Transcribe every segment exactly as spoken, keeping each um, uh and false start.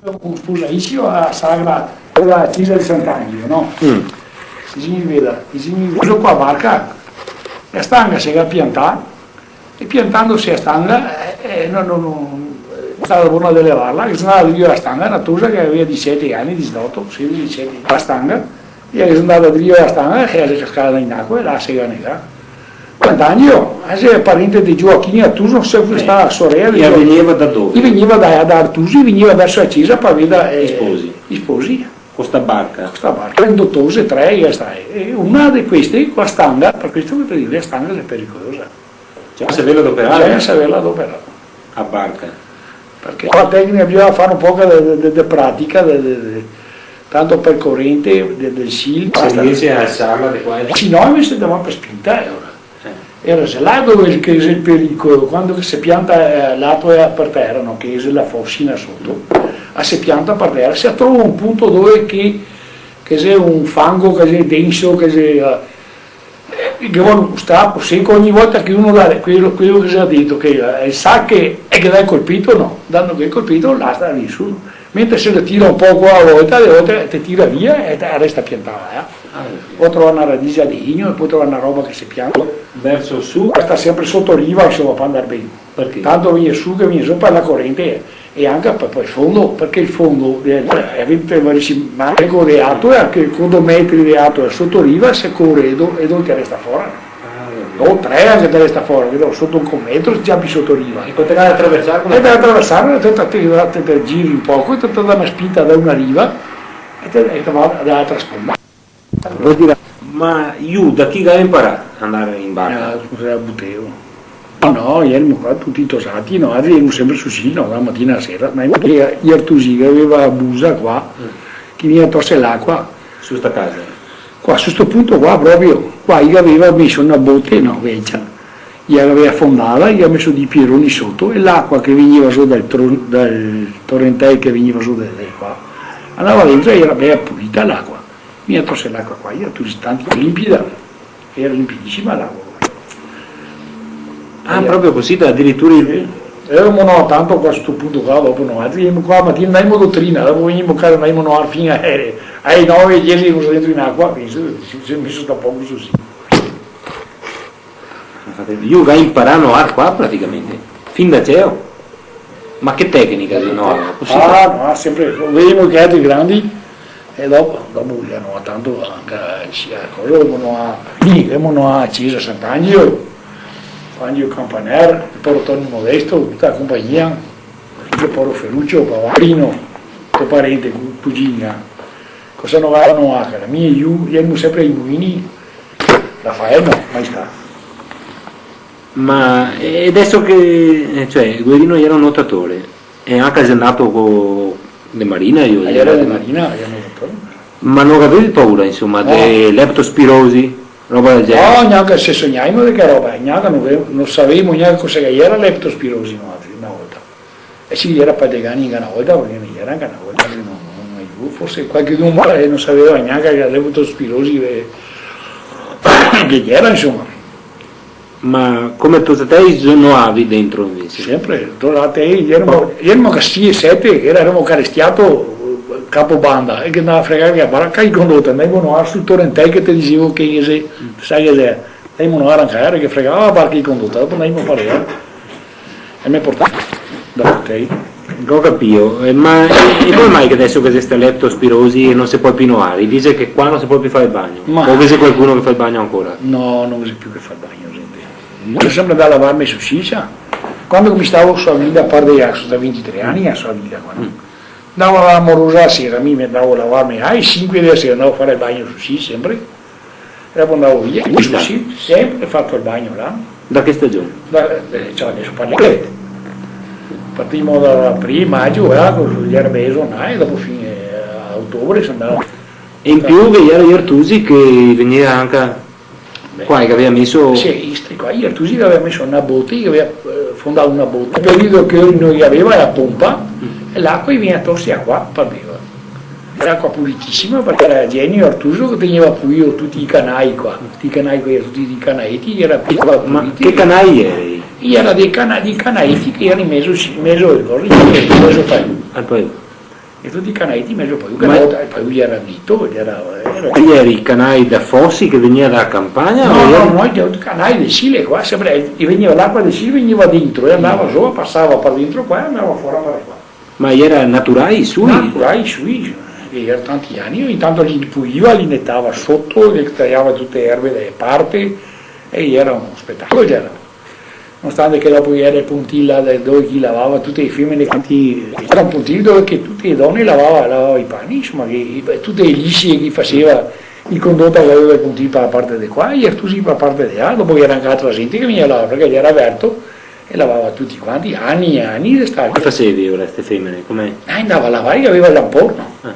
Sposalisimo a sagra dela cesa de Sant'Angelo, no? Mm. Disemo, veda, disemo, uso qua barca, la stanga se ga piantà, e piantandose la stanga, eh, eh, no, no, no, xe stata bona de levarla, che xe ndata drio la stanga, na tosa che gaveva disete ani, disdoto, sedese, disete, la stanga, e che xe ndata drio la stanga, che la xe cascada in acua, e la se ga negà. Sant'Angelo, eh, xe parente de Gioachina Artuso, xe stata sorea de... E Gio-, vegneva da dove? I vegneva da, da Artuso, i vegneva verso la cesa par vedar, eh, i sposi. I sposi. Co sta barca? Co sta barca. Erano do tose, tre, e sta, e una de queste, co la stanga, par questo che te digo, la stanga xe pericolosa. Cioè, se vela doperare? Bisogna saverla doperare. A barca. Parché co la tecnica bisogna fare un poco de, de, de, de pratica, de, de, de, tanto par corente, de, del Sil, se basta. Riese a alsarla de qua e de là. Se no, invese, te va par spinta, eh, ora. Eh. Ora, xe là dove che xe el pericolo, quando che se pianta, eh, l'atoa par tera, no? Che xe la fosina soto, a se pianta par tera, se trova un punto dove che, che xe un fango, che xe denso, che xe, eh, Eh, che vol un strapo seco, ogni volta che uno dà quelo, quelo che xe dentro, che, eh, sa che, e che dà el colpito, no, dando che el colpito, là sta nesuni. Mentre se lo tira un poco a volta, le volte te tira via e te, resta piantada, eh. Ah, sì. Po trova na radixe de legno e po trova na roba che se pianta. Verso su? Sta sempre soto riva, insoma, par andar ben. Parché? Tanto vien su che vien su par la corente, eh. E anca par, par el fondo, parché el fondo, eh, eh, vinte, ma de ato, e anca co do metri de ato, e soto riva, se core e do-, e do-, te resta fora. Ah, va ben. Do, tre anca te resta fora, che do-, soto un metro, già pi soto riva. E co te ga da traversar, come? E te ga da traversar, te, te, te, te, te giri un poco, te, te dà na spinta da una riva, e te, e te va da l'altra sponda. Vol dire, ma lu da chi che ga inparà a andar in barca? Eh, scusa, la butevo. No, no, ierimo qua tuti tosati, no, noaltri ierimo sempre sul Sil, no, da matina a sera, ma i, i Artusi che gaveva la busa qua, mm, che vegniva a torse l'acua. Su sta casa? Qua, su sto punto qua proprio, qua i gaveva meso na bote, no, vecia, i la gaveva fondada, i ga meso dei pieroni soto, e l'acua che vegniva su dal tron-, dal torentel che vegniva su da, da qua, andava dentro e iera bela pulita l'acua. Mi a torse l'acua qua, i Artusi tanti, limpida, iera limpidisima l'acua qua. Ah, proprio cusì, adiritura? Sì. E ierimo, no, tanto qua a sto punto qua, dopo noaltri, ierimo qua la matina, andarimo dotrina, dopo vegnimo a casa, andarimo a noar fin a, eh, ae nove, diese ierimo dentro in acua, penso, se, se, se meso sta poco su, sì. Lu ga inparà a noar qua praticamente, fin da ceo. Ma che tecnica de noar? Cusì? Ah, no, sempre, vedemo che altri grandi, e dopo, dopo, eh, no, tanto anca, sì, a cosa, ierimo a, ierimo a cesa Sant'Angelo, Angelo Campaner, el poro Toni Modesto, tuta la compagnia, el poro Ferruccio, Pavarino, to parente, cu-, cugina. Cosa no gaveva noar, cara? Mi e lu, ierimo sempre ai mulini, Rafael no, mai stà. Ma, e deso che, eh, cioè, Guerino iera un nuotatore, e anca xe ndà co, de marina, lu... Ah, iera de marina, iera nuotatore. Ma no gavevi paura, insoma, no, de leptospirosi, roba del genere? No, gnanca se sognaimo de che roba, gnanca no ve-, no savevimo gnanca cosa che iera leptospirosi, noaltri, na volta. Eh sì, iera par degani anca na volta, parché ghe n'iera anca na volta, no, no, no, forse qualchedun, eh, no saveva gnanca che leptospirosi, eh, che iera, insoma. Ma come tosatei noavi dentro invese? Sempre, tosatei, ierimo, ierimo anca sie, sete, che ierimo carestiato, eh, capobanda, e che ndava a fregar che a barca in condota, ndavimo a noar sul torentel che te disevo che xe, sa che xe, ndavimo a noar anca, iera che fregava la barca in condota, dopo ndavimo a far, eh. E me portava da te. Go capìo, eh, ma e, e come mai che deso che xe sta leptospirosi e no se pol pi noar? Dixe che qua no se pol pi far el bagno. Ma... O che xe qualcuno che fa el bagno ancora? No, no ghe xe pi che fa el bagno, zente. Mi so sempre ndà a lavarme sul Sil. Quando che mi stavo su a vila, a parte che so stà vintitré ani, eh, su a vila qua, no? Mm. Ndavo a la morosa la sera, mi me ndavo a lavarme ae sinque dela sera, ndavo a far el bagno sul Sil sempre. E dopo ndavo via, cusì, sempre fato el bagno là. Da che stagion? Da, eh, cioè, deso parlemo. Partimo da april, majo, eh, co-, iera mezo, no, e dopo fin, eh, a otobre se ndava. E in più che iera i Artusi che vegneva anca qua, che gaveva meso... Sì, i sti qua, i Artusi che gaveva meso na bote, che gaveva, eh, fondà na bote. El periodo che no i gaveva la ponpa, e l'acua i vegneva a torse qua, par bevar. Iera acua pulitisima, parché iera Genio Artuso che tegneva pulio tuti i canai qua. Tuti i canai qua, iera tuti i canaeti, iera acua pulita. Ma che canai iera? Iera dei cana-, dei canaeti che iera in mezo, sì, in mezo al coso, in mezo al paese. Al paese. E tuti i canai de mezo, po', ma che na volta, e po' i gera dito, gera, gera... E gera i canai da fosi che vegnea da campagna, o... No, no, gera no, i canai de Sile qua, senpre, e vegneva l'acua de Sile, vegneva dentro, e andava zo, pasava par dentro qua, e andava fora par qua. Ma gera naturai sui? Naturai sui, che gera tanti ani, ogni tanto li puliva, li netava soto, li taiava tute le erbe da le parte, e gera un spetacolo, gera. Nonostante che dopo gera el pontil là, da dove che i lavava, tute le femene, quanti, gera un pontil dove che tute le done lavava, lavava i pani, insoma, che i, tute le lisie che i faseva, i condota che gaveva el pontil par la parte de qua, e i artusi par la parte de là, dopo gera anca altra zente che vegneva là, parché gera verto, e lavava tuti quanti, ani e ani d'estate. Che fasevi ora, ste femene? Come? Eh, andava a lavar, che gaveva el lampor, no? Ah.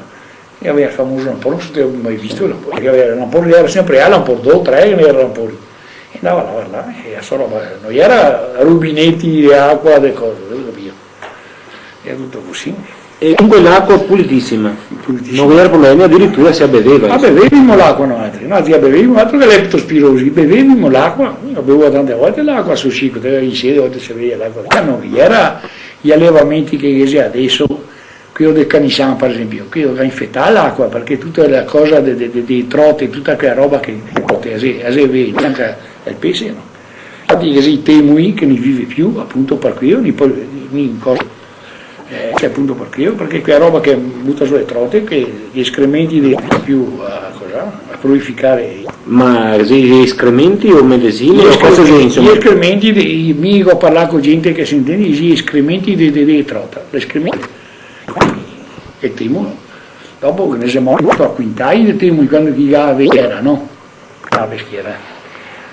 E gaveva el famoso lampor, no so se te gavì mai visto el lampor, che gaveva el lampor, gera senpre là, lampor do, tre, che gera lampori. E andava a lavar là, e a so roba, no gera rubineti de acua, de cose, te capìo? Gera tuto cusì. E comunque l'acua pulitisima. Pulitisima. No gera problemi, adiritura se la beveva, insoma. Ma bevevimo l'acua noaltri, no, la bevevimo, altro che leptospirosi, bevevimo l'acua. Mi la bevevo tante volte l'acua, so sicuro, te, in sede, volte se beveva l'acua. Ma no gera i alevamenti che ghe xe deso, queo de Canisan, par esenpio, queo che ga infetà l'acua, parché tuta la cosa de, de, de, de trote, tuta quea roba che, che trote, a xe, a xe ve-, anca el pese, no? Infati ghe xe i temui che no i vive più, apunto par queo, no i po-, no i cosa, eh, cioè, apunto par queo, parché quea roba che buta zo le trote, che, che i escrementi de più a, cosa, a purificare. Ma xe, xe escrementi o medesine, o cosa xe, insoma? I escrementi de, mi go parlà co gente che se intende, i escrementi de, de, de trota, l'escremento. E temo, dopo che ne xe morti a quintai de temo, quando che i gaveva, no? A peschiera.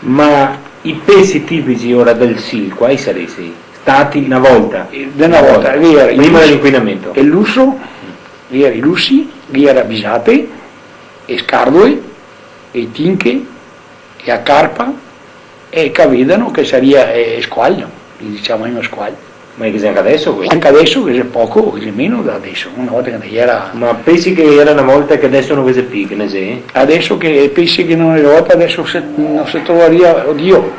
Ma i pesi tipici ora del Sil, quai saresi stati na volta? Eh, de na volta, ghe gera i lusi, prima de l'inquinamento. El luso, ghe gera i lusi, ghe gera bisate, e scardoe, e tinche, e a carpa, e cavedano, che saria, eh, squal, no? Li dixemo squal. Ma che xe anca deso questo? Anca deso che xe poco, che xe meno da deso, na volta che ghe gera. Ma pesi che ghe gera na volta che deso no ghe xe pì, che ne xe? Deso che pesi che no ghe xe na volta, deso se, no se trovaria, odio,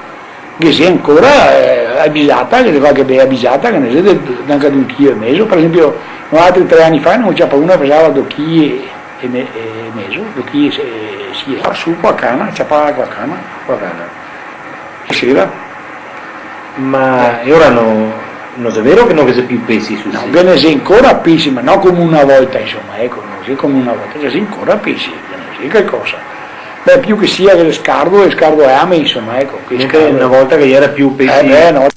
ghe xe ancora, eh, a bisata, che xe qualche bea bisata, che ne xe de, de anca d'un chilo e mezo, par esenpio, noaltri tre ani fa, ne gavemo ciapà una, pesava do chili e me-, e mezo, do chili e se-, sì, e su co a cana, ciapava co a cana. Co a cana. Stasera. Ma, eh, e ora no, no xe vero che no ghe xe pì pesi sul Sil? No, ghe ne xe ancora pesi, ma no come na volta, insoma, eco, no xe come na volta, ghe xe ancora pesi, ghe ne xe calcosa. Beh, pì che sia che el scardo, el scardo e ame, insoma, eco, che... Mentre scardo, na volta che ghe gera pì pesi. Eh, beh, no.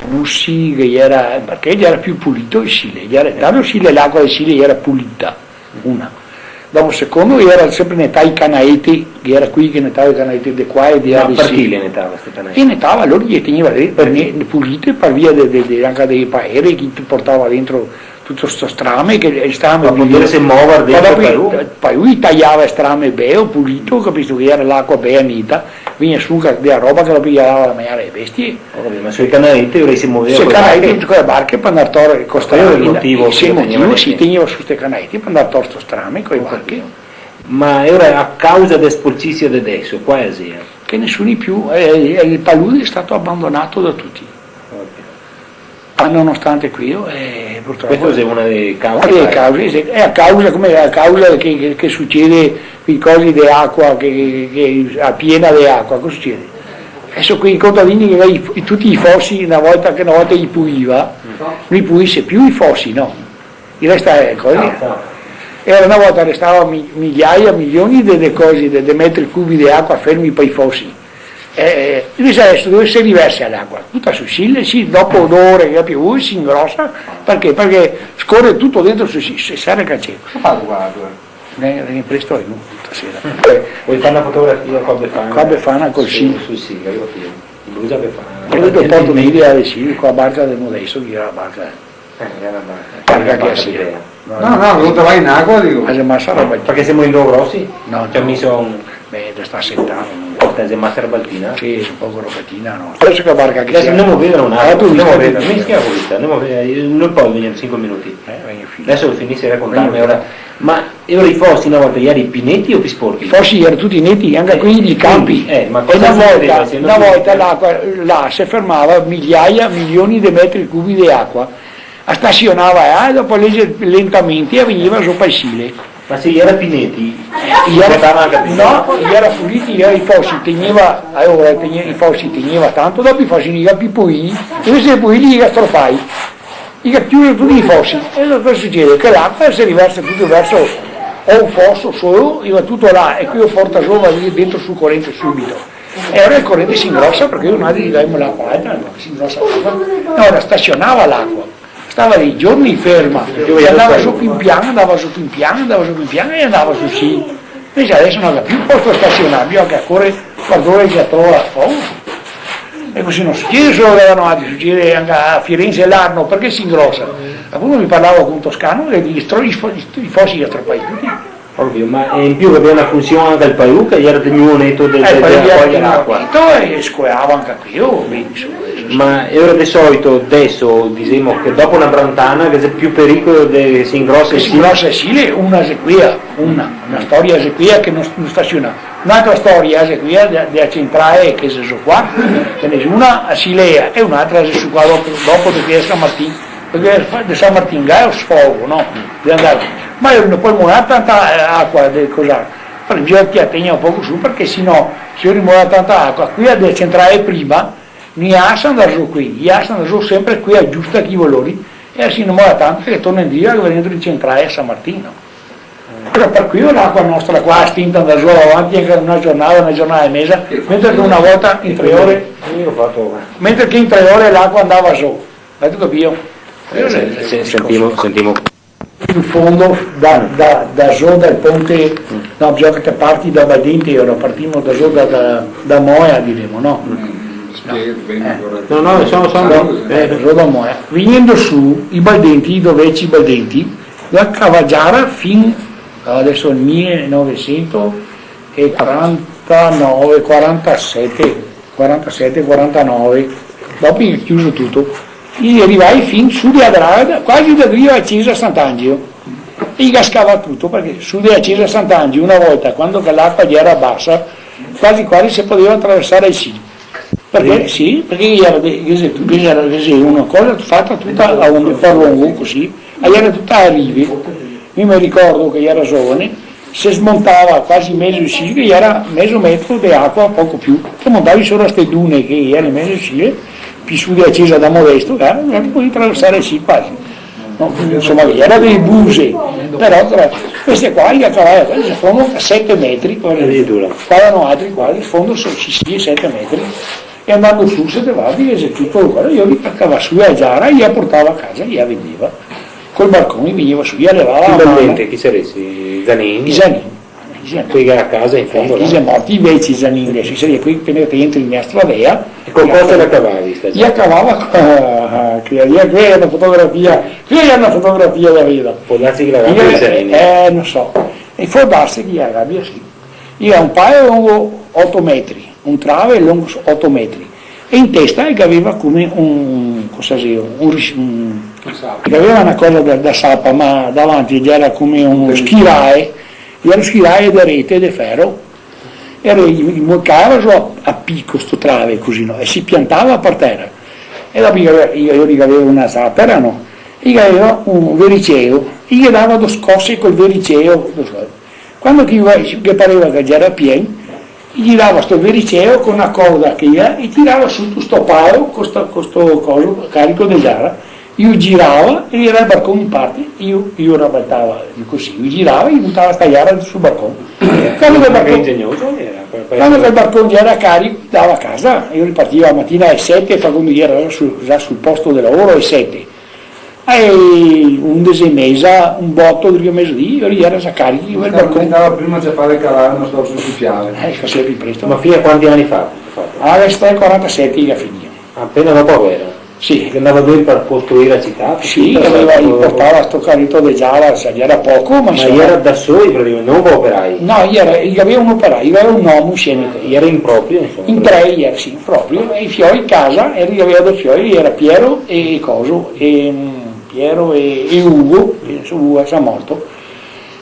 Lusi, che gera, parché gera pì pulito el Sile, gera, tanto el Sile, l'acua del Sile gera pulita, una. Dopo, secondo, gera senpre netà i canaeti, che gera quei che netava i canaeti de qua e de là. Ma parché le netava ste canaete? E netava, lori le tegneva de-, par-, ne-, pulite par via de, de, de, anca dei paeri che te portava dentro tuto sto strame, che el strame... Par poderse mover dentro, par lu. Par lu i taiava el strame beo, pulito, capisto, che gera l'acua bea neta, vegnea su anca dea roba che la pì i dava da magnare ae bestie. Ho capito, ma sui canaeti ora i se moveva coi barche? Sui canaeti, co le barche par andar tor-, co strame. Quel xe el motivo che i tegneva, sì, i tegneva su ste canaete par andar tor sto strame coi barche. Ho capito. Ma e ora a causa de sporcisia de deso, qual xe? Che nesuni più, eh, el palude xe stà bandonà da tuti. Ho capito. Ma nonostante queo, eh, purtropo... Questa xe una dele cause. Una dele cause, sì. Xe a causa, come a causa che, che, che sucede quei cosi de acua, che, che, che a piena de acua, cosa sucede? Deso quei contadini che i, i, tuti i fosi, na volta che, na volta i puliva, no i pulise più i fosi, no? I resta, eh, cosi. Ah, sa. Gera na volta, restava mi-, migliaia, milioni de, de cosi, de, de metri cubi de acua fermi par i fosi. Eh, eh, invese deso dove se riversa l'acua? Tuta sul Sile, sì, dopo do ore che ga piovù, se ingrosa, parché? Parché score tuto dentro sul Sile, se sera el cancelo. Che fa qua, qua? Eh, eh, presto, eh, stasera. Eh, vol far na fotografia co a Befana? Co a Befana, col Sil. Sul Sil, go capìo. Brusa Befana. E dopo porto via del Sil, co a barca de Modesto, che gera la barca. Eh, gera la barca. Barca che la sia. No, no, no, no te va in acua, digo. Ma se, ma sarà... Parché semo in do grosi? No, no. Cioè, mi son... Beh, te sta sentando, no? Porta de Master Baltina. Sì, xe un poco robatina, no? Deso che barca che... Deso andemo a vedere un altro, andemo a vedere, mi schiavo questa, andemo a vedere, no pol vegnere sinque minuti. Eh, vegno fin. Deso finisi de racontarme, vegno fin. Ora. Ma e ora i fosi na volta i era pineti o pi sporchi? I fosi i era tuti neti, anca quei dei campi. Eh, ma cosa succedeva se no... E na volta, na volta l'acqua là se fermava migliaia, milioni de metri cubi de acqua. A stasionava, eh, dopo lege-, lentamente e vegniva zo pa i sile. Ma se i era pineti, i era, i portava anca pineti? No, i era puliti, i era i fosi, tegneva, alora, tegne-, i fosi tegneva tanto, dopo i fosi no i ga pi poi, invese de poi i ga strofai, i ga chiuso tuti i fosi, e cosa sucede? Che l'acqua se riversa tuto verso, o un foso solo, i va tuto là, e queo porta zo, va via dentro sul corente subito. E ora el corente se ingrosa, parché noaltri gavemo l'acqua alta, no? Se ingrosa l'acqua. No, ora stasionava l'acqua. Stava dei giorni ferma, e andava zo pian pian, andava zo pian pian, andava zo pian pian e andava zo, sì. Invese deso no ga pi posto stasionar, bisogna che core quatro ore che trova fogo. E cusì no sucede solo da noaltri, sucede anca a Firenze, l'Arno, parché se ingrosa? Apunto mi parlavo co un toscano che i stro-, i fo-, i fosi i ga stropai tuti. Ovio, ma, eh, in più gaveva na funsion anca el palu, che gera tegnù neto de, eh, de, de racoglie l'acqua. El palu gera tegnù neto e scoeava anca queo, oh, ben, insoma, questo sì. Ma e ora de solito, deso, disemo che dopo na brantana, che xe più pericolo de se ingrosa e sile? Se ingrosa e sile, una xe quea, una, una storia xe quea che no, no stasiona. N'altra storia xe quea de, de a centrale che xe su qua, che ne xe una a Silea e un'altra xe su qua dopo, dopo de quea San Martin. Parché fa-, de San Martin ga el sfogo, no? De andar. Ma no pol molar tanta, eh, acqua de cosà. Parché bisogna che la tegna un poco su, parché se no, se i rimora tanta acqua, quea de centrale prima, no i asa andar zo quei, i asa andar zo senpre quea giusta che i volori, e se no mora tanta che torna indrio, che va dentro in centrale a San Martin, no? Però par queo l'acqua nostra qua, a stinta, andar zo avanti anca na giornata, na giornata e meza, mentre che na volta in tre ore, mentre che in tre ore l'acqua andava zo. Gatu capìo? Eh, se-, se-, sentimo, sentimo. In fondo, da, da, da zo dal ponte, no, bisogna che parti da Baldenti, ora partimo da zo da, da, da Moea, diremo, no? Mm, spiega ben, eh. No, no, so, so, eh, zo da Moea. Vegnendo su, i Baldenti, i do veci Baldenti, la cava Giara fin, deso, el milenovesentoquarantanove, quarantasete, quarantasete, quarantanove, dopo i ga chiuso tuto, i rivai fin su de a Drada, quasi da drio a cesa Sant'Angelo, e i ga scavà tuto, parché su de a cesa Sant'Angelo, na volta, quando che l'acqua gera basa, quasi quasi se podeva traversar el Sil. Parché, sì, parché gera de-, ghe xe, ghe gera, ghe xe na cosa fata tuta a un, par longo, cusì, e gera tuta a rive. Mi me ricordo che gera zovane, se smontava quasi mezo Sil, che gera mezo metro de acqua, poco più, te montavi sora ste dune che gera mezo Sil, pi su de a cesa da Modesto, eh, e podevi traversar el Sil quasi. No, insoma, gera dee buse, però tra queste qua, i ga cavà, queste sono sete metri, quasi. Adiritura. Qua da noaltri, quasi, fondo so-, sì, sì, sete metri. E andando su, se te vardi, che xe tuto, varda, i ga cavà su a Giara, i a portava a casa, i a vendeva. Col barcon i vegneva su, i a levava a man. Chi Baldenti, chi saresi? Zanin? I Zanin, i Zanin. Quei che gera a casa in fondo, eh, no? Chi xe morti, i veci Zanin, deso, i sarìa quei che te entri in Stradea. E con cosa la cavavi, sta Giara? I a cavava co-, ah, ah, quea, quea xe na fotografia, quea xe na fotografia da veda. Pol darse che la gabi i Zanin. Eh, no so. E pol darse che i a gabia, sì. I gera un palo longo oto metri, un trave longo s-, oto metri, e in testa el gaveva come un, cosa xe, un ris-, un, el gaveva na cosa da, da sapa, ma davanti gera come un schirae, gera un schirae de rete de fero, e i, i mo-, cavava zo a, a pico sto trave cusì, no? E se piantava par tera. E dopo i gaveva, i, i gaveva na zapera, no? I gaveva un vericeo, i ghe dava do scose col vericeo, do scose. Quando che i va-, che pareva che gera pien, i girava sto vericeo co na corda che i ga, e tirava su sto palo co sto, co sto coso carico de giara, i girava e gera el barcon in parte, i, i rabaltava cusì, i girava e i butava sta giara sul barcon. Quando che el barcon, che ingegnoso che gera, quel, quel... Quando che el barcon gera carico, i ndava a casa, i ripartiva la matina ale sete, fa conto che i gera za sul, za sul posto de lavoro ale sete. E undese e meza, un boto, drio mesodì, i gera za carichi, el barcon. Andava prima a ciapar el caval, no stava su sul fiale. Eh, i faseva pi presto. Ma fin a quanti ani fa? Ah, deso xe quarantasete che i ga finìo. Apena dopo la guera? Sì. Che andava dentro par costruir la cità, par... Sì, tuta, che gaveva, i portava sto careto de giara, sa, gera poco, ma... Ma insoma, i gera da soli, praticamente, no co operai? No, i gera, i gaveva un operaio, i gaveva un omo insieme. I gera in proprio, insoma. In tre i gera, sì, in proprio. E i fioi in casa, e i gaveva do fioi, gera Piero e coso, e, mm, Piero e, e Ugo, che deso Ugo xe za morto.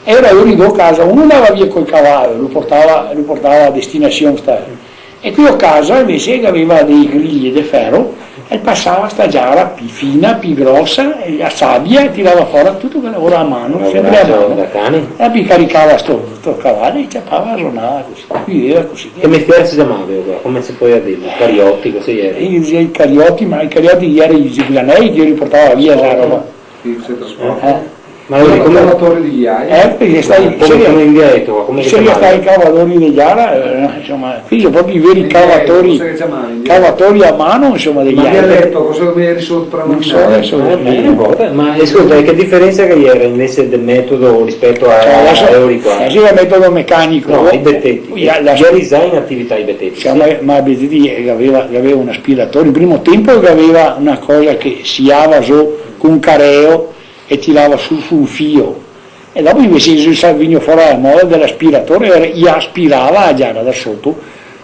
E gera lori do casa, uno ndava via col cavalo, lo portava, lo portava a destinasion, sta. E queo casa invese gaveva dei grili de fero e pasava sta giara pi fina, pi grosa, e a sabia, e tirava fora tuto quel lavoro a man, sempre a man. Un braso da cane? E pi caricava sto, sto cavalo e ciapava la giornata cusì, viveva cusì. Che mestiere se ciamava, alora? Come se pol dir? Carioti, cosa i gera? E i diseva i carioti, ma i carioti i gera i granei che i portava via la roba. Sì, se trasporta. Eh. Ma alora, come... Cavatori de giara. Eh, parché sta... Come, come in dialeto, ma come se ciama? Saria stà i cavatori de giara, eh, insoma, qui xe proprio i veri cavatori, in dialeto, cosa che se ciama in dialeto? Cavatori a man, insoma, de giara. Ma in dialeto, cosa che me risolto par... No so, nominare? Deso... Eh, beh, no inporta, ma scolta, e che diferensa che gera invese del metodo rispeto a... Cioè, deso, a lori qua? Deso xe el metodo mecanico. No, i beteti. I gera za in atività i beteti, sì? Ma, ma i beteti, eh, gaveva, gaveva un aspiratore, in primo tempo gaveva na cosa che se iava zo co un careo, e tirava su, su un fio. E dopo invese xe vegnù fora la moda de l'aspiratore, e i aspirava la giara da soto,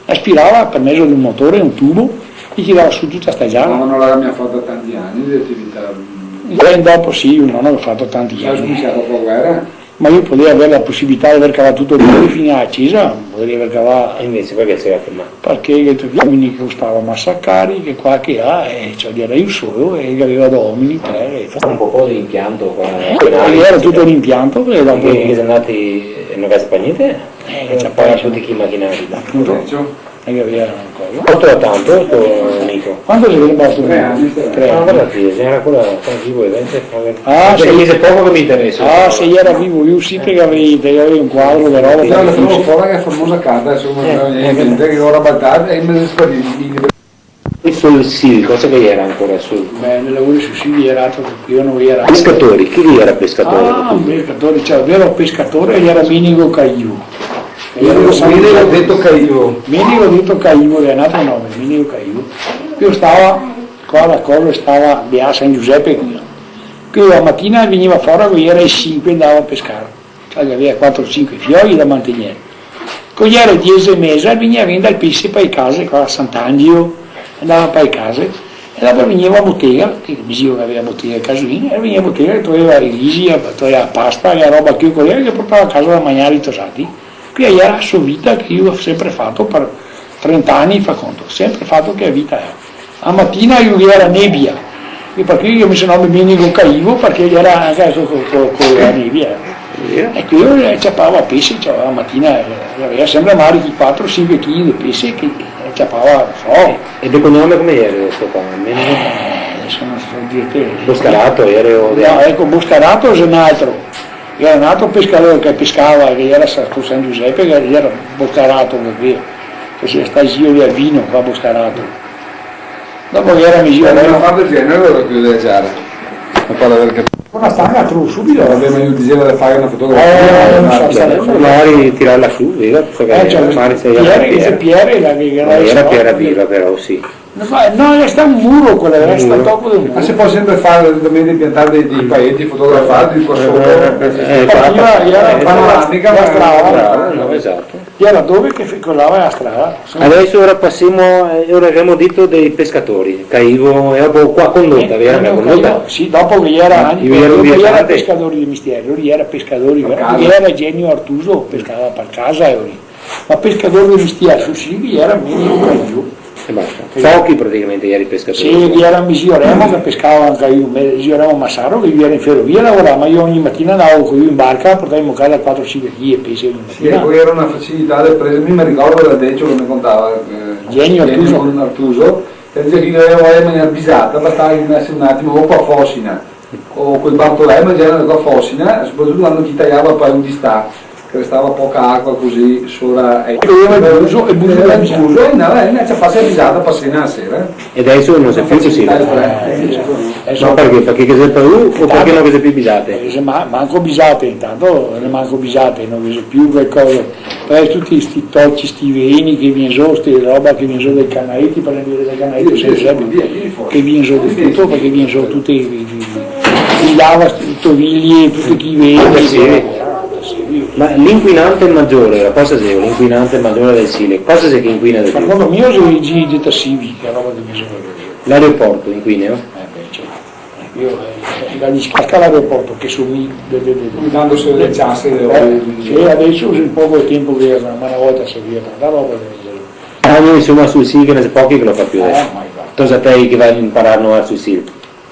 aspirava par mezo de un motore, un tubo, e tirava su tuta sta giara. Ma no l'aveva mia fato tanti ani de atività, mm. Eh, dopo sì, no, no, go fato tanti ani. Ga scominsià dopo la guera? Ma mi podeva aver la posibilità de aver cavà tuto el muro fin a la cesa, podarìa aver cavà. E invese parché se ga fermà? Parché i omini che costava masa cari, che qua, che là, e ciò, gera mi solo, e gaveva do omini, tre, e fa... Un po' de impianto qua, eh, e gera tuto l'impianto, che dopo... Che, che xe ndati, e no ga pagà gnente? Eh, che... Ga pagà tuti chi macinari. Apunto. E gaveva ancora. Costa tanto, sto Nico? Quanto xe che costa? Tre ani, tre ani. Tre ani. Ah, varda ti, se gera ancora vivo, e invese... Ah, se gera vivo, mi interesa. Ah, se gera vivo, mi sì che gavevo, gavevo un quadro de roba. Sì, sì, sì. Gera la famosa carta, insoma, eh, che gera baltà, e me xe sparì. E sul Sil, cosa che gera ancora sul? Beh, nel lavoro sul Sil gera altro che mi no gera. Pescatori, chi gera pescatori? Ah, un pescatore, cioè, vero pescatore gera Menigo Caiu. Menigo, Menigo deto Caiu. Menigo deto Caiu, xe un altro nome, Menigo Caiu. Queo stava qua, da cosa stava de là a San Giusepe, queo. Queo la matina vegneva fora, che gera e sinque, ndava a pescar. Cioè, che gaveva quatro, sinque fioi da mantegner. Co gera diese e meza, vegneva a vendar el pese pa le case, qua a Sant'Angelo, ndava pa le case, e dopo vegneva a botega, che me zio gaveva botega a Casolin, e vegneva a botega, che toeva i risi, toeva la pasta, la roba che ocoreva, che portava a casa da magnar ai tosati. Quea gera la so vita che mi go sempre fato par trenta ani, fa conto, sempre fato quea vita, eh. A matina lu gera nebia, e par cui i ga meso nome Menigo Caiu, parché gera anca co, co, co, co la nebia. Vero. E queo, eh, ciapava pese, ciapava a matina, eh, gaveva sempre magari quatro, sinque chili de pese che, che ciapava, no so. E de cognome come gera sto qua? Menigo? Eh, deso no so dirte. Boscarato, gera o... No, eco, Boscarato xe un altro. Gera un altro pescador che pescava, che gera sta, sto San Giusepe, che gera Boscarato, che, che xe sta zio de Albino, qua Boscarato. Dopo che gera mi zio... Ma no fa del genere, alora, queo dea giara. Ma parla del cap-... Una stanga, trovo subito. Vabbè, ma mi diseva de far na fotografia. Eh, no so, eh, magari tirarla su, vero? Eh, cioè, magari se gera Piere, Piere, la che gera... Gera Piere viva, però, sì. No, ma no, xe sta un muro quela, xe sta toco del muro. Ma se pol sempre far, evidentemente, piantar dei, dei paeti, fotografar, di qua soto. Eh, eh, eh, eh, eh, panoramica, la strada. Bravo, no, esato. Gera dove che fe-, colava la strada. Deso ora pasemo, eh, ora gavemo dito dei pescatori, Caiu, e dopo qua Condotta, eh, gera Condotta? Sì, dopo che gera, ah, anca, gera un viaggiante. Pescadori de mestier, lu gera pescadori, par casa. Gera Genio Artuso, pescava par casa, e lu. Ma pescador de mestier, su, sì, che gera Menigo Caiu. E basta. Sì. Pochi praticamente gera i pescatori. Sì, che gera mi zio Remo che pescava anca lu, me zio Remo Massaro che lu gera in ferovia a lavorar, ma mi ogni matina ndavo co lu in barca, portavimo casa quatro, sinque chili de pese ogni matina. Sì, e po gera na facilità de presa, mi me ricordo del vecio che me contava, eh, Genio Artuso. Genio Artuso, e dise che gaveva voia de magnar bisata, bastava che ndase un atimo, o co la fosina. O coi bartolai, ma gera co la fosina, sopratuto quando che i tajava par un distà, che restava poca acua cusì, sora, eh. Queo gera el buso, el buso. Gera el buso, e ndava, e ciapava la bisata par sena a sera. E deso no se fa pì cusì? Eh, sì, sì. Ma parché? Parché ghe xe pì, o parché no ghe xe pì bisate? Parché xe ma-, manco bisate, intanto, no xe manco bisate, no ghe xe pì qualcosa. Eh, tuti sti toci, sti veni che vien zo, sta roba che vien zo dai canaeti, par esempio dai canaeti, sì, sì, sempre, via, via fora. Che vien zo de tuto, parché vien zo tuti i, i, i, i lava, i tovigli, tuti chi veni, sì, sì. Ma l'inquinante maggiore, cosa xe l'inquinante maggiore del Sile? Cosa xe che inquina de più? Secondo mi xe i, i detersivi, che roba che vien zo. L'aeroporto inquina, no? Eh, beh, certo. Io, eh, da discasca l'aeroporto che su mi, de, de, de, de, dandose le ciasse, eh, sì, adeso xe un poco de tempo che, ma na volta se via tanta roba del genere. Ah, no, insoma, sul Sil ghe ne xe pochi che lo fa più adeso. Eh, ma infati. Cosa te che vai a imparar a nuar sul Sil?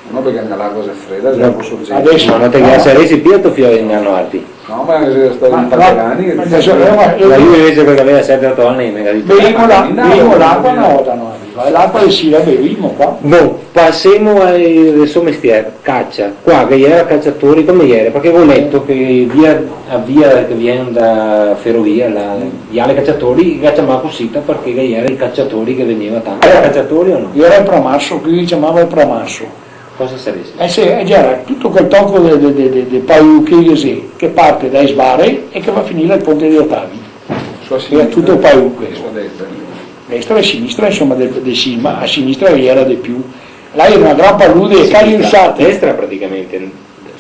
No, parché la acua xe freda, no. Xe un po' sorgente. Adeso no, no te ghe saresi più a to fio in anno arti. No, ma xe stà un par de ani che... Ma adeso, eh, ma, eh, ma mi invese che gaveva sete oto ani, me ga dito. Bevimo la, bevimo l'acua na volta, no? L'acua del Sil la bevimo qua. Bon, pasemo al so mestier, cacia. Qua che ghe jera caciatori, come jera? Parché go leto che via, la via che vien da ferovia, la viale Caciatori, la ciamava cusì, parché ghe jera i caciatori che vegneva tanto. Jera caciatori o no? Jera el Pramarso, che i ciamava el Pramarso. Cosa sarese? Eh, sì, eh, gera tuto quel toco de, de, de, de, de paiù che, che parte dai Sbare e che va a finir al Ponte de Otavi. Su a sinistra. Jera tuto paiù quel. Su a destra. Destra e sinistra, insoma, de, de sima, a sinistra jera de più. Là jera na gran palude, sì, casi usate. A destra praticamente,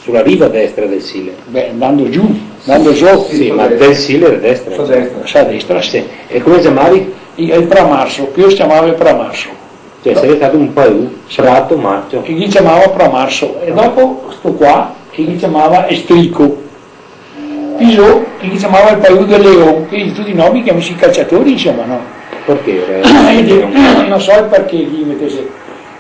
su la riva destra del Sile. Beh, andando giù, andando zo. Sì, sì, ma del Sile a destra. Su a destra. Su a destra, sì. Sì. E come se ciamava? El Pramarso, che i ciamava Pramarso. Cioè, saria stà un paiù, sì, prato, marcio. E i ciamava Pramarso. E dopo sto qua, e i ciamava Estrico. Pi zo, i ciamava el paiù del Leon, che tuti i nomi che i ga meso i caciatori, insoma, no? Parché el Leon? Eh, no so el parché che i metese.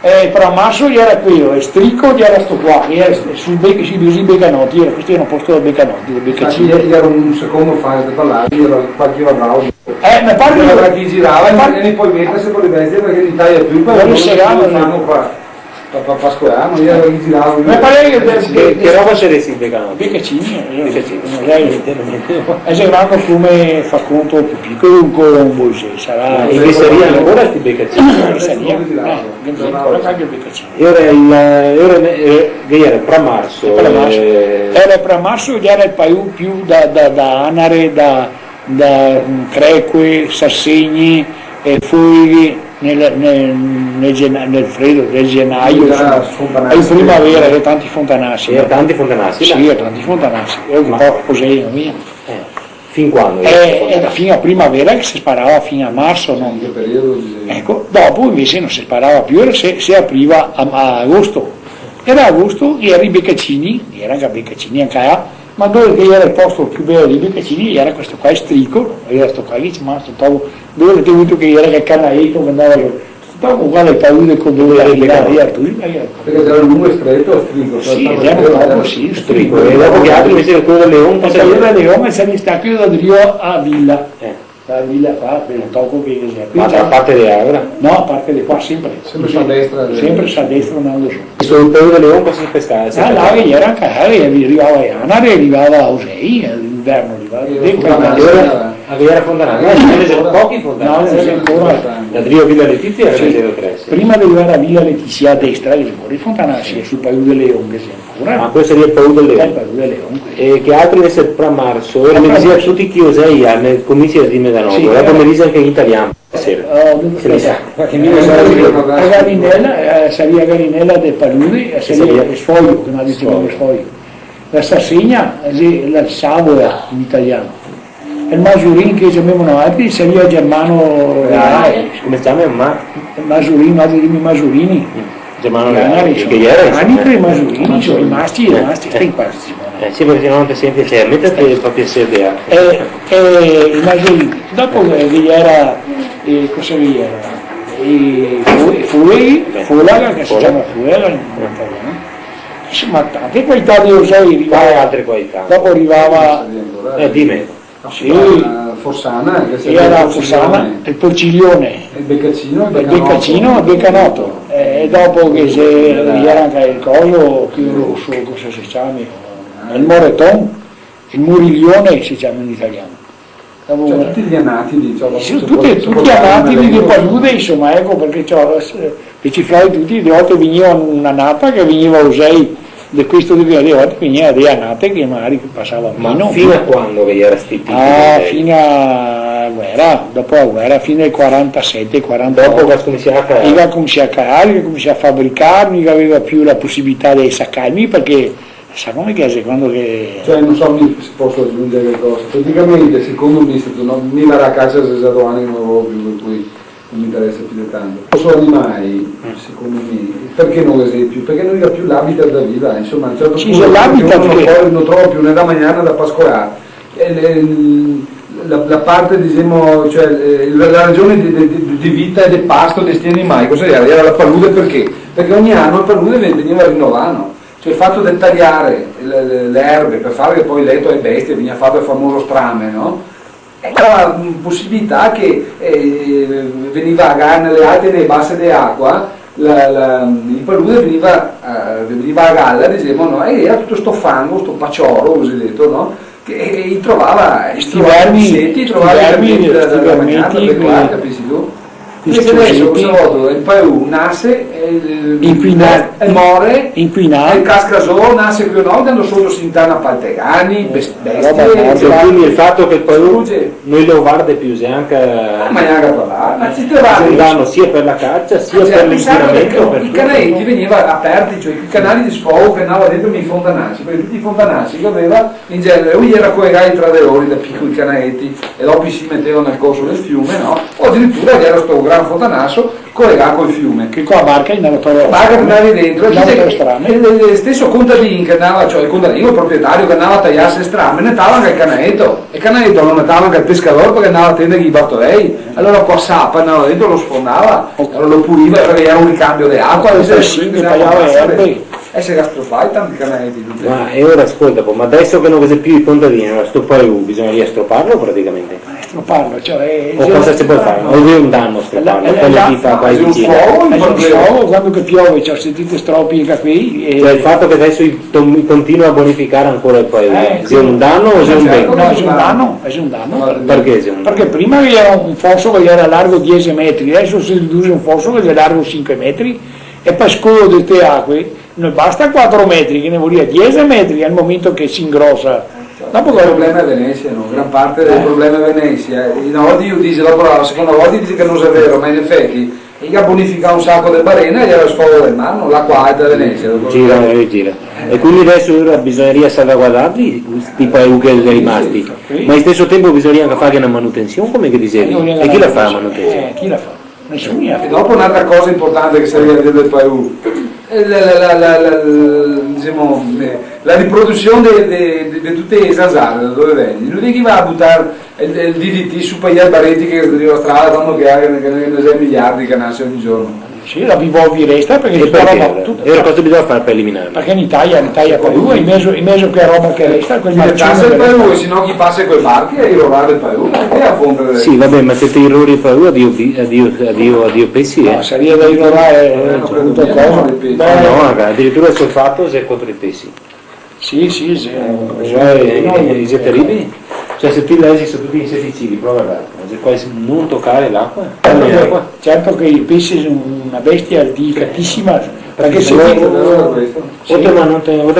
Eh, Pramarso jera queo, Estrico jera sto qua, che jera su, su, su, su Becanoti, jera, questo jera un posto da Becanoti, da Becacini. Infati, jera un secondo fase de parlare, jera qualche bravo. Eh, me pare che... Alora chi girava, me pare, e poi meterse con le bestie, parché in Italia più, però no se fanno qua. Pa, pa, pa scolar, ma jera chi girava. Me pare che... Che, che roba saresi i Becanoti? Becacini, eh. Becacini. No sai. Niente, niente. Eh, xe grande come, fa conto, più picolo, un colombo, sì, sarà. E che saria ancora sti Becacini? Eh, che saria? Eh, che ancora qualche Becacini. E ora el, e ora ne-, eh, che jera Pramarso, Pramarso. Eh. Jera Pramarso, jera el paiù più da, da, da anare, da, da, mm, creque, sasegne, e foighe nel, nel, nel gena-, nel fredo, nel genaio, insoma. Jera fontanasi. In primavera, jera tanti fontanasi, no? Jera tanti fontanasi, sì, là. Jera tanti fontanasi. Jera un po' cusì, no? Eh, fin quando? Eh, jera fin a primavera che se sparava fin a marso, no? Sì, che periodo, sì. Eco, dopo invese no se sparava più, se, se apriva a, a agosto. Jera agosto, jera i Becacini, jera anca Becacini, anca là, ma dove che jera el posto più bel dei Becacini, jera questo qua, Estrico, jera sto qua, che se ciamava sto toco, dove che te vuto che jera quel canaeto che andava zo. Sto toco qua del paese, con dove jera i Becacini. Parché jera lungo e streto, Estrico, sì, jera un toco, sì, Estrico. E dopo che altro invese queo del Leon, cosa jera? Queo del Leon, e se ne sta queo da drio a vila. Eh. La vila qua, quel toco che, che xe. Ma da parte de là, vero? No, parte de qua, sempre. Sempre su a destra, sempre su a destra andando su. E sul Paese del Leon cosa se pescava? Ah, là che jera anca, eh, rivava a Janare, rivava a Osei, eh, l'inverno rivava. E de dopo qua, allora, che jera fontanasi, eh, ghe ne xe pochi fontanasi. No, ghe ne xe ancora. Da drio Vila Letizia ghe ne xe tre, sì. Prima de rivare a Vila Letizia a destra, che xe ancora i fontanasi, sì, sul Paese del Leon, che xe ancora. Ma questo saria el Paese del Leon. El Paese del Leon. E che altro invese Pramarso? Pramarso. Me dixea tuti chi osei, eh, me cominsi a dirme da no. Sì, dopo eh. Me dixi anca in italian. Stasera. Oh, dunque, speta. Che mi no so, eh, la galinela, eh, saria galinela de palude, eh, saria el sfoio, che no dixemo sfoio. La sasegna, eh, la savola in italian. El masurin che ciamemo noaltri, saria germano reale. Come se ciama? Ma- Masurin, noaltri dixemo masurini. Germano reale, che jera, insoma. Ani tre masurini, insoma, i masi, i masi, sta in pace. Eh, sì, parché se no no te senti, cioè, metete, fa piaser de... Eh, eh, i masurini. Dopo, eh, che jera, eh, cosa che jera? I fo-, i foei, folaga, che se ciama folaga in italian. Insoma, tante qualità de osei rivava. Quale altre qualità? Dopo rivava... Eh, dime. Sì. La forsana, che saria la forsana, el porciglione. El becacino, el becacino, el becanoto. Eh, e dopo che xe, jera anca el coso, queo roso, cosa se ciama? El moreton, el moriglione se ciama in italian. Dopo... Cioè, tuti i anatidi, insoma, sì, tuti, tuti i anatidi de palude, insoma, eco, parché, ciò, eh, che i frai tuti, de volte vegniva na nata che vegniva osei, De questo, de quele volte vegneva de anate che magari pasava meno. Ma fin a quando che gera sti tipi de... Ah, fin a guera, dopo la guera, fin al quarantasete, quarantotto. Dopo che ga scominsià a calar. I ga scominsià a calar, i ga scominsià a fabricar, no i gaveva più la posibilità de esser calmi, parché sa come che xe, quando che... Cioè, no so mi se poso agiungere qualcosa. Praticamente, secondo me, xe stà, no, mi la racacia xe za do ani che no la vedo più, par cui no me interesa più de tanto. Sono animali, secondo me, parché no ghe xe più? Parché no i ga più l'habitat da viver, insoma, a un certo punto l'habitat no, no trova più né da magnar né da pascolar. E le, la, la parte, disemo, cioè, eh, la, la ragion de, de, de, de vita e de pasto de sti animali, cosa gera? Gera la palude, parché? Parché ogni ano la palude ve-, vegneva rinovà, no? Cioè, el fato de taiar le, le, le erbe par far po' el leto ae bestie, vegneva fato el famoso strame, no? E gera, mm, posibilità che, eh, vegniva a ga-, nele alte e nele base de acua, la, la, el palude vegniva, eh, vegniva a gala, disemo, no? E gera tuto sto fango, sto pacioro, cosideto, no? Che, e, e i trovava, i trovava i insetti, i trovava i vermi, i vermi da, da, da magnar, da pecolar, capisi ti? Invese deso, cosa voto? El paù nase, e, e more, e casca zo, nase queo novo, andando soto se intana paltegani, bes-, bestie, roba morta. Cioè, quindi el fato che el paù no i lo varda più, xe anca... Ah, ma gnanca parlar, ma ti te vardi. Xe un dano sia par la cacia, sia par l'inquinamento, par tuto. I canaleti vegneva aperti, cioè i canali de sfogo che andava dentro i fontanasi, parché tuti i fontanasi che gaveva in genere, o i gera colegai tra de lori da picoli canaleti, e dopo i se meteva nel corso del fiume, no? O adiritura ghe gera sto gran fontanaso colegà col fiume. Che co la barca i andava a trovare la strame. La barca te andavi dentro, e dixe che el, el steso contadin che andava, cioè el contadin, el proprietario che andava a taiarse strame, netava anca el canaleto. E el canaleto lo netava anca el pescador parché andava a tender i bartolei. Alora co la sapa andava dentro, lo sfondava, alora lo puliva, parché gera un ricambio de acua, eh, sì, che taiava le erbe. E se ga strofai tanti canaleti, tuti. Ma, e ora scolta po', ma deso che no ghe xe più i contadini, alora sto paù bisognaria stroparlo praticamente? Eh, stroparlo, cioè, eh, o cosa se pol far? O xe un dano stroparlo, eh, come ti fa qua in Ticino? Xe un sfogo, quando che piove, cioè, se ti te stropi anca quei, eh. Cioè, el fato che deso i to-, i continua a bonificar ancora el paù, eh, xe un dano o xe un ben? No, xe un dano, xe un dano. Parché xe un dano? Parché prima ghe gera un foso che gera largo diese metri, deso se riduxe un foso che xe largo sinque metri, e par scolo de ste acue, no basta quatro metri, ghe ne voria diese metri al momento che se ingrosa. Dopo el problema xe Venesia, no? Gran parte del problema xe Venesia. E na volta i dixe, dopo la seconda volta i dixe che no xe vero, ma in efeti i ga bonificà un saco de barena e gera el sfogo del mar, no? L'acua alta de Venesia, dopo... Gira, eh, gira. E quindi deso alora bisognaria salvaguardarli, sti paù che xe rimasti. Sì, sì. Ma allo steso tempo bisognaria anca far na manutension, come che disevi? E chi la fa la manutension? Eh, chi la fa? Nesuni. E dopo n'altra cosa inportante che saria da dir del paù, eh, la, la, disemo, eh, la riprodusion de, de, de, de tute le zanzare, da dove vegni? No xe che i va a butar el, el D D T su par i albareti che xe drio la strada, quando che, che, che ghe ne xe miliardi che nase ogni giorno. Sì, la bivolvi resta parché... E parché? Tuta. E alora cosa bisogna far par eliminarla? Parché i taia, i taia paù, in mezo, in mezo a quela roba che resta, quel marcione che resta. Chi le tasa el paù, se no chi pasa coi marchi e i rora el paù, ma che a fondo de... Sì, va ben, ma se te i rori el paù, adio pi-, adio, adio, adio pesi, eh. No, saria da irorar, eh, no, tuta cosa. Beh, no, adiritura el solfato xe contro i pesi. Sì, sì, sì. Eh, xe, xe, xe teribile. Cioè, se ti lesi su tuti i inseticidi, prova a vardar, xe quasi no tocar l'acua, l'acua. Certo che el pese xe una bestia delicatisima, parché se ti, o te, o te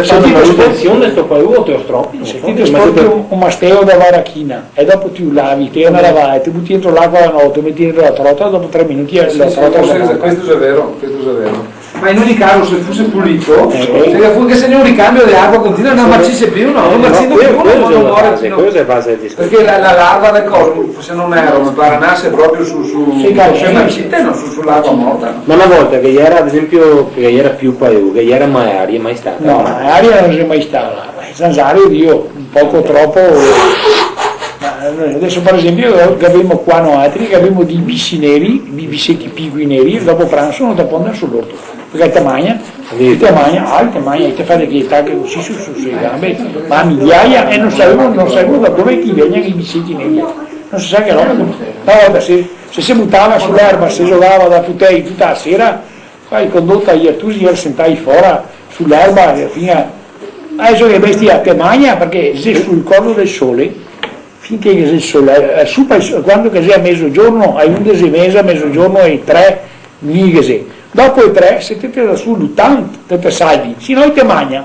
fa manutension de sto paù, o te lo stropi, no so, se ti te sporchi un, un masteo da varachina, e dopo ti lo lavi, te lo lavi, te buti dentro l'acua la note, te meti dentro la trota, dopo tre minuti la trota se ne va. Questo xe vero, questo xe vero. Ma in ogni caso, se fuse pulito, eh, se fu-, che se ne un ricambio de acua continua, no marcise più, no, no marcise più, no, no more più. Questa xe la base del discorso. Parché la, la larva del coso, se no ero, me pare, nase proprio su, su, sì, dai, sui marcite, no, su, su l'acua morta, no? Ma na volta che gera, ad esempio, che gera più paù, che gera malaria, mai stata? No, malaria no xe mai stata. Zanzare, Dio, un poco tropo, ma, eh, deso, par esempio, che gavemo qua noaltri, che gavemo dei bisi neri, dei bisechi picoli neri, e dopo pranso no te pol andar su l'orto, parché te magna, te magna, ah, te magna, te fa dei tacchi cusì su, su, su le gambe, ma a migliaia, e no savemo, no savemo da dove che i vegna i bisechi neri, no se sa che roba. Na volta se, se se butava su l'erba, se zogava da putei tuta la sera, Qua in condota i artusi i gera sentai fora su l'erba, e fin a, deso che bestia te magna, parché xe sul Corno del Sole, finché che xe el sole, eh, su par el so-, quando che xe a mezogiorno, ae undese e meza, mezogiorno e tre, mi che xe. Dopo e tre, se te te da su lutant, te te salvi, se no i te magna.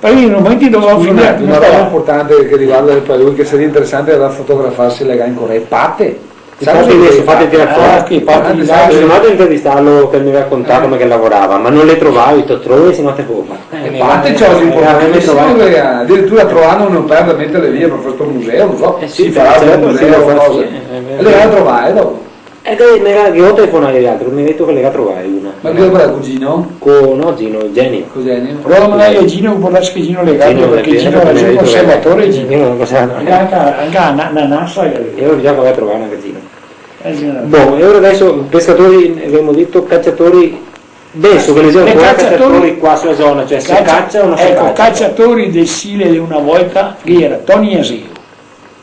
Parché in un momento dopo... Scusa, una roba importante che riguarda el paese, che saria interesante da fotografarse, le ga ancora, e pate. Infati, adeso fate tirare fora. Ah, che pate, ah, di là, se no te intervistarlo, che me racontava come che lavorava, ma no le trovavi, te trovi, se no te può fare. Eh, infati, ciò, eh, importantissimo, eh, adiritura trovando no perde mente le vie par far sto museo, no so. Eh sì, sì, certo, sì, lo fa, sì, eh, eh, eh. E le ga trovà, dopo. E che me ga, che go telefonà a l'altro, me ga dito che le ga trovà una. Ma che opera, co Gino? Co, no, Gino, Genio. Co Genio? Alora mandai a Gino, che può darse che Gino le ga, Gino, parché Gino, Gino, Gino, conservatore, Gino. Gino, conservatore. Anca, anca na, na, na, sa che... E alora bisogna che vada a trovare anca Gino. Eh, sì, no. Bon, e alora adeso, pescatori, gavemo dito, caciatori, penso che ne sia ancora caciatori qua sulla zona, cioè se cacia o no se cacia? Eco, caciatori del Sile de una volta, che gera Toni Aseo,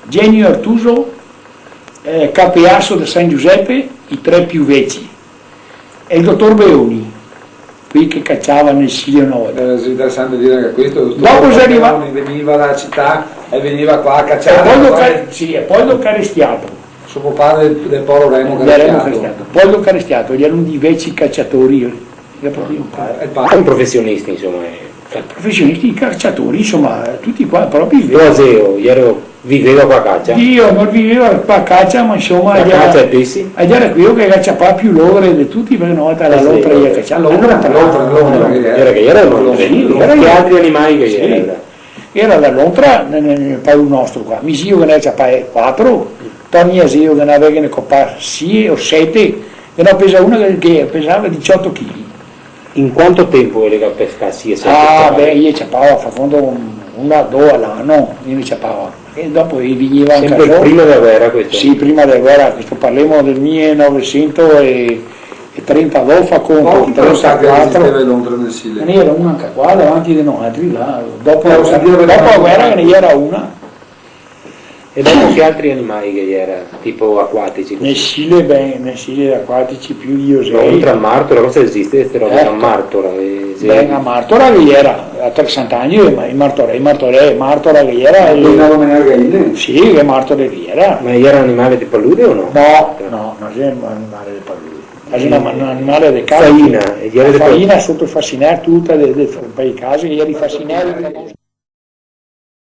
Genio Artuso, eh, Capeaso de San Giusepe, i tre più veci, e el dotor Beoni, quei che caciava nel Sile una volta. Eh, xe interesante dire anca questo, dotor Beoni vegniva dala cità e vegniva qua a caciare. E po el dotor Cari-, sì, e po el dotor Caristiato. So pare del, del poro Remo Caristiato. Remo Caristiato. Po el dotor Caristiato, i gera dei veci caciatori, eh, proprio. Eh, el pa-, profesionisti, insoma, eh. Profesionisti, caciatori, insoma, tuti qua, proprio i veci. Aseo, i gera Viveva qua a cacia? Dio, no viveva qua a cacia, ma insoma, qua a cacia e pesi? Gera queo che ga ciapà più lodre de tuti, parché na volta la lotra, i ga cacià la lotra, la lotra, la lotra, eh. Gera che gera lodre. Sì, gera che altri animai che gera? Gera la lotra, ne, ne, ne, par el nostro qua. Me zio che ne ga ciapà quatro, Toni Aseo che ne gaveva copà sie o sete, che no pesa una che, che pesava dixoto chili. In quanto tempo el ga pescà, sì, e sete? Ah, beh, i ciapava, fa conto, un, una, do a l'ano, i ciapava. E dopo i vegniva anca... Senpre prima dela guera questo? Sì, prima dela guera, questo parlemo del milenovesento e trentadó, fa conto, trentaquatro. Pochi, però, sa che esisteva la lontra nel Sile. Ghe n'era una anca qua, davanti de noaltri, là. Dopo, dopo la guera ghe ne gera una. E dopo che altri animai che gera, tipo acuatici, cusì? Nel Sile, ben, nel Sile acuatici più, io so. Ma oltre a martora, cosa esiste ste robe? Certo. A martora, eh, sì. Ben, a martora che gera, a Tre Sant'Agnolo, i ma-, i martorei, i martorei, martora che gera, eh. Quei no domenica che gera? Sì, che martore che gera. Ma gera animale de palude o no? No, no, no xe un animale de palude. Xe un, un animale de casa. Faina, e gera de palude. Faina soto fasinel, tuta de, de, par i casi, gera i fasinel famosi.